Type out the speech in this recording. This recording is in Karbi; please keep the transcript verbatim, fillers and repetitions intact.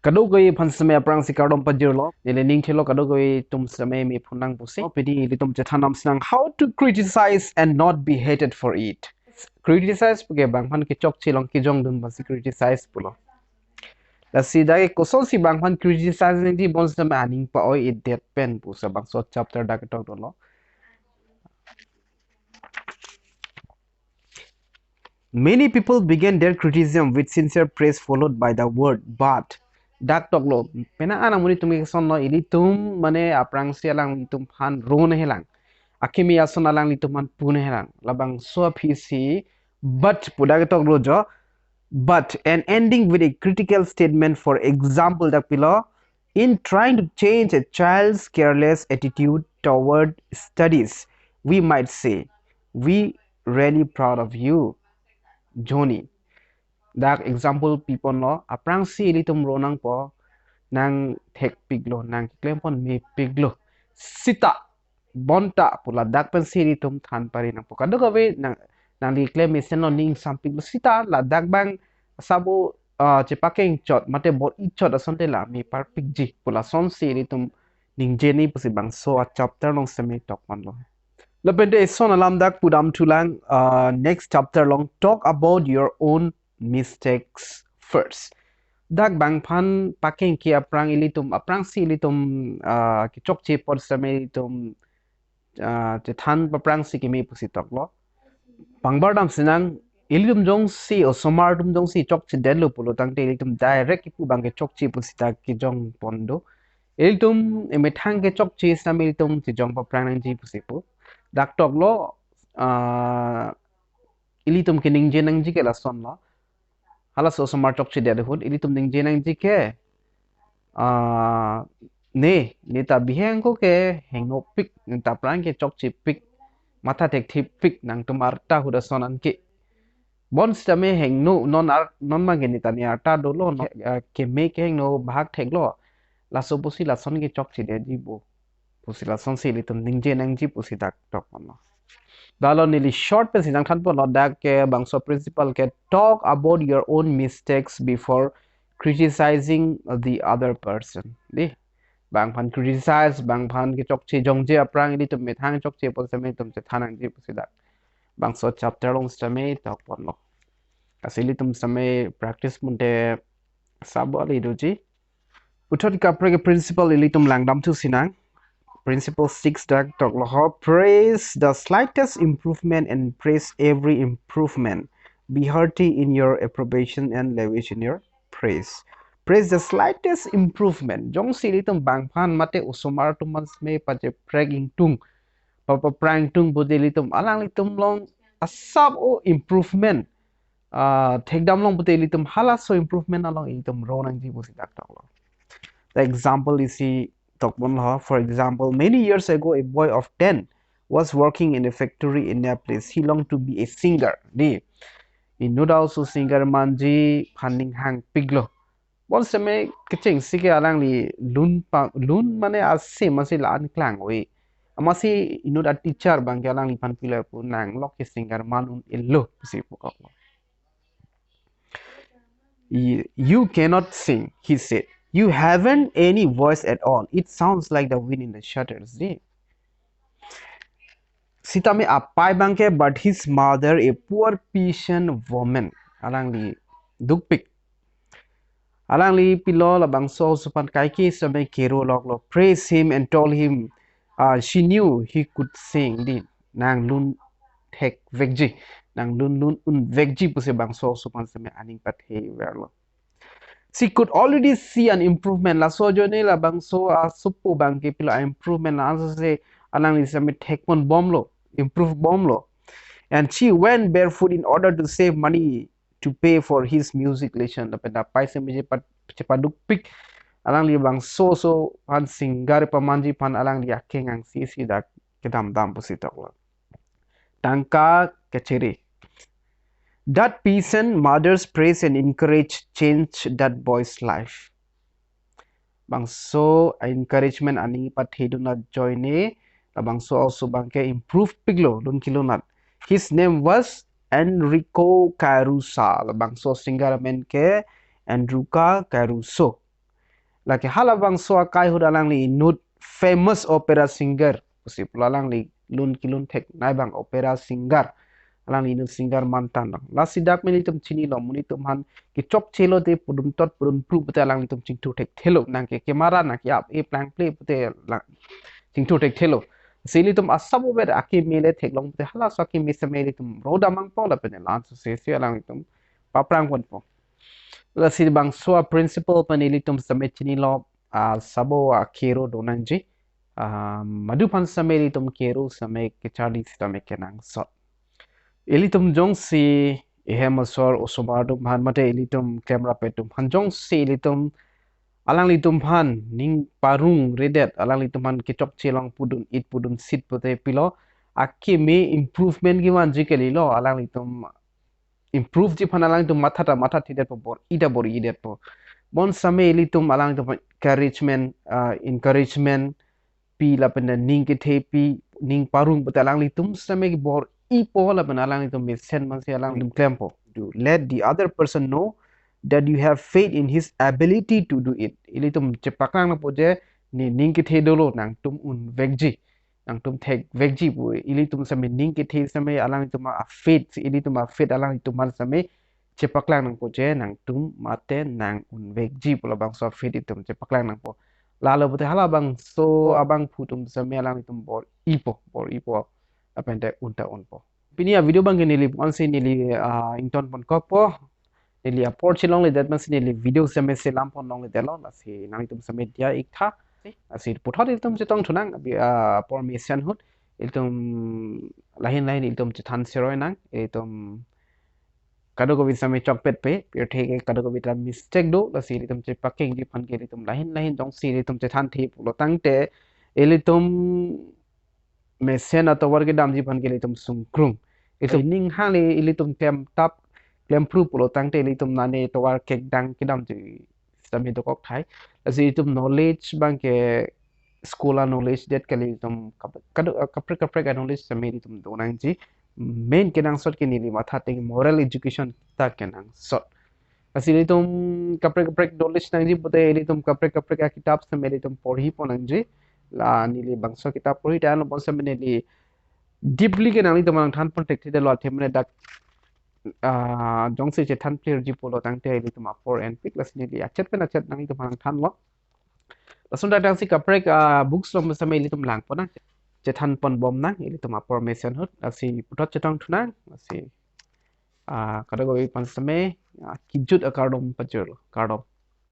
Kadokave aphan seme aphrangsi kardom pajirlo. Neli ning thelo kadokave atum seme me phunang pusi. Pini ilitum chethan damsinang how to criticize and not be hated for it. Criticize puke bang aphan kechokche along kejongdun aphansi criticize pulo. Lasi dak kosonsi bang aphan criticize nangji, bonsitame aning pa-oi-edet pen pusi labangso chapter dak ketok dolo. Many people begin their criticism with sincere praise followed by the word "but." Dak toklo, penang an amonit atum kesonlo, ilitum mane aphrangsi alanglitum aphan ro nangjilang. Akimi ason alanglitum aphan pu nangjilang. Labangso aphisi "but" pu dak toklo jo. "But," and ending with a critical statement. For example, dak pilo, "In trying to change a child's careless attitude toward studies, we might say, 'We really proud of you, Johnny.'" Dak example piponlo, aphrangsi ilitum ro nangpo, nang thekpiklo, nang keklempon mepiklo. Sita, bonta pu ladak pensi ilitum than pari nangpo. Kadokave nang, nangli klem mesenlo, ning sampiklo, sita ladak bang sabo, ah, chepakeng chot mate bor-i chot asonte la meparpikji pu lasonsi ilitum ningje nangji pusi bangso achapter along seme tokponlo. Lapente eson alam dak pudam thulang, ah, next chapter along, "Talk about your own mistakes first." Dak bang aphan pakeng ke aphrang ilitum, aphrangsi ilitum, ah, kechokche apot seme ilitum, ah, chethan paphrangsi keme pusi toklo. Pangbar damsinang, ilitum jongsi osomar atum jongsi chokchedetlo pulo tangte ilitum direct kipu bang kechokche pusi ta kejongpon do. Ilitum emethang kechokche sitame ilitum chejong paphrang nangji pusi pu. Dak toklo, ah, ilitum keningje nangji ke lasonlo. Halaso osomar chokchedet ahut ilitum ningje nangji ke, ah, ne, neta bihek ako ke hengnopik, neta aphrang ke chokchepik, matha thekthepik, nangtum arta ahut ason anke. Bonsitame hengno, non ar, non abangke neta ne arta dolo, non, ah, keme kehengno bahak theklo. Laso pusi lason ke chokchedetji bo pusi lasonsi ilitum ningje nangji pusi dak tokponlo. Dalo neli short pensi nangthanponlo, dak ke bangso principle ke, "Talk about your own mistakes before criticizing the other person." Di, bang aphan criticize, bang aphan kechokche jongje aphrang ilitum methang chokche apot seme ilitum chethan nangji pusi dak bangso chapter along seme tokponlo. Lasi ilitum seme practice munte sabo ali doji. Puthot kaprek ke principle ilitum langdam thusinang. Principle six dak toklo ho, "Praise the slightest improvement and praise every improvement. Be hearty in your approbation and lavish in your praise." Praise the slightest improvement. Jongsi ilitum bang aphan mate osomar atum aphan seme pacheprek ingtung, pa, paphrang ingtung pute ilitum alanglitum along asap o improvement, ah, thekdam long pute ilitum halaso improvement along ilitum ro nangji pusi dak toklo. The example isi tokponlo. For example, many years ago, a boy of ten was working in a factory in a place. He longed to be a singer. Di, inut aso singer manji aphan ning hangpiklo. Bonsitame kechengsi ke alangli lun pa, lun mane ase masi la-an klang oi. Amatsi inut a teacher abangke alangliphan pilo pu, "Nang lok ke singer man un-elo," pusi pukok. "You, you cannot sing," he said. "You haven't any voice at all. It sounds like the wind in the shutters." Di, sitame apai abangke, but his mother, a poor peasant woman, alangli dukpik. Alangli pilo, labangso aso aphan kaike sitame kero loklo, praise him and told him, uh, she knew he could sing. Di, nang lun thekvekji, nang lun lun unvekji pusi bangso aso aphan sitame aning pathe verlo. She could already see an improvement. Laso ajoine labangso asopo abangke pilo improvement, la-an sose alangli sitame thekponbomlo, improve bomlo. And she went barefoot in order to save money to pay for his music lesson. Lapen dak apai sitame chepa, chepadukpik, alangli bangso aso aphan singer pamanji aphan alangli akeng angsi si dak kedamdam pusi toklo. Tangka kachere. That peasant mother's praise and encourage changed that boy's life. Bangso encouragement aning pathedun ajoine, labangso aso abangke improve piklo lun kelunat. His name was Enrico Caruso. Labangso singer amen ke Enrico Caruso. Lake halabangso akai ahut alangli inut famous opera singer pusi pulo, alangli lun kelun theknei abang opera singer. Alangli inut singer mantan lang. Lasi dak me ilitum chinilo, monit atum aphan kechokche lote pudun tot pudun phru pute alanglitum chingthur thekthelo, nang ke camera nang ke ap e plangple pute la chingthur thekthelo. Si ilitum asap ubet akeme le theklong pute halaso akeme seme ilitum ro damnangpo lapen la-an sose si alanglitum paprang ponpo. Lasi bangso a-principle pen ilitum seme chinilo, ah, asap akero do nangji. Ah, madu aphan seme ilitum kero seme kecharli sitame kenangsot. Ilitum jongsi ehem asor osomar atum aphan mate ilitum klemrap atum aphan jongsi ilitum alanglitum aphan ning parungredet, alanglitum aphan kechokche long pudun it pudun sit pute pilo, akeme improvement kevanji kalilo, alanglitum improve ji aphan alanglitum matha ta matha thedetpo, bor-i ta bor-idetpo. Bonsitame ilitum alanglitum encouragement, ah, encouragement pi lapen ning kethe pi, ning parung pute alanglitum sitame bor-ipo lapen alanglitum mesen mansi alanglitum klempo. To let the other person know that you have faith in his ability to do it. Ilitum chepaklang nangpo je ne ning kethe dolo, nangtum unvekji, nangtum thekvekji pu. Ilitum seme ning kethe seme alanglitum a-faith, ilitum a-faith alanglitum aphan seme chepaklang nangpo je nangtum mate nang unvekji pu labangso faith itum chepaklang nangpo. Lalo pute halabangso abangphu atum seme alanglitum bor-ipo, bor-ipo lapen te un ta unpo. Pini a-video abangke neli ansi neli, ah, ington ponkokpo. Neli apor chelongledet mansi neli video seme selam pon longledetlo, lasi nanglitum seme diya ik tha. Lasi puthot ilitum chetong thunang, abi, ah, apor mesen ahut ilitum lahin lahin ilitum chethan seroi nang, ilitum kadokave seme chokpet pe, pirthe ke kadokave ta mistake do, lasi ilitum chepakengji aphan ke ilitum lahin lahin jongsi ilitum chethanthe pulo tangte ilitum mesen atovar kedamji aphan ke ilitum sungkrung. Ilitum ning hang le ilitum klemtap klemphru pulo tangte ilitum nane tovar kekdang kedamji sitame dokok thai. Lasi ilitum knowledge abangke school a-knowledge det kali, ilitum kap-, kado-, kaprek kaprek a-knowledge sitame ilitum do nangji. Main kenangsot ke neli matha ateng moral education ta kenangsot. Lasi ilitum kaprek kaprek knowledge nangji pute ilitum kaprek kaprek akitap sitame ilitum porhi pon nangji. La neli bangso kitap porhi ta anlo bonsitame neli deeply ke nanglitum aphan nangthan pon thekthedetlo, athe mane dak, ah, jongsi chethan clear ji pulo tangte ilitum apor enpik, lasi neli achet pen achet nanglitum aphan nangthanlo. Lason dak jongsi kaprek, ah, books lo sitame ilitum lang pon nang, chethan pon bom nang ilitum apor mesen ahut. Lasi puthot chetong thunang, lasi, ah, kadokave aphan sitame, ah, kejut akardom pajirlo, kardom.